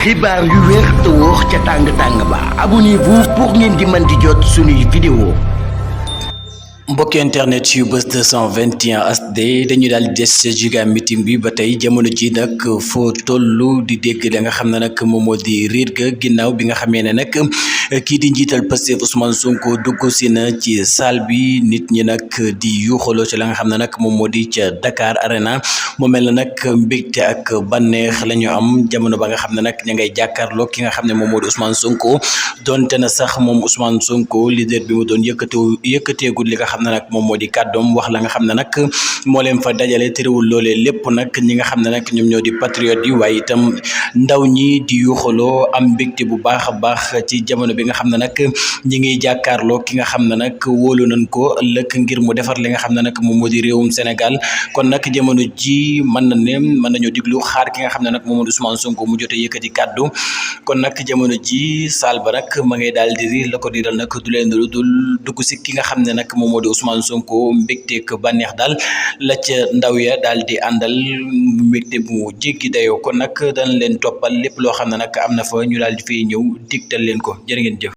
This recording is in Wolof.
xibaar yu wér te wóor ca tàng ba abonnez-vous pour ngeen di mën di jot suñuy vidéo. mbokki internet yu Buzz 221 HD dañu daal di des Giga meeting bi ba tey jamono ji nag foo toll di dégg da nga xam ne nag moom moo di riir ga ginnaaw bi nga xamee ne nag kii di njiital Pastef Ousmane Sonko dugg si na ci salle bi nit ñi nag di yuuxaloo ci la nga xam ne nag moom moo di ca Dakar Arena mu mel na nag mbégte ak bànneex la ñu am jamono ba nga xam ne nag ña ngay jàkkaarloo ki nga xam ne moom moo di Ousmane Sonko donte na sax moom Ousmane Sonko leader bi mu doon yëkkateegul li nga xam ne nag moom moo di kàddoom wax la nga xam ne nag moo leen fa dajale terewul loolee lépp nag ñi nga xam ne nag ñoom ñoo di patriote yi waaye itam ndaw ñi di yuuxaloo am mbégte bu baax a baax ci jamono bi nga xam ne nag ñi ngi jàkkaarloo ki nga xam ne nag wóolu nañ ko ëllëg ngir mu defar li nga xam ne nag moom moo di réewum Sénégal kon nag jamono ji mën nañoo diglu xaar ki nga xam ne nag moom moo di Ousmane Sonko mu jotee yëkkati kàddu kon nag jamono ji saal ba nag ma ngay daal di riir la ko diiral nag du leen dul dugg si ki nga xam ne nag moom moo di Ousmane Sonko mbégteeg bànneex daal la ca ndaw ya daal di àndal mbégte bu jéggi dayoo kon nag dañ leen toppal lépp loo xam ne nag am na fa ñu daal di fay ñëw digtal leen ko jërë ngeen jëf.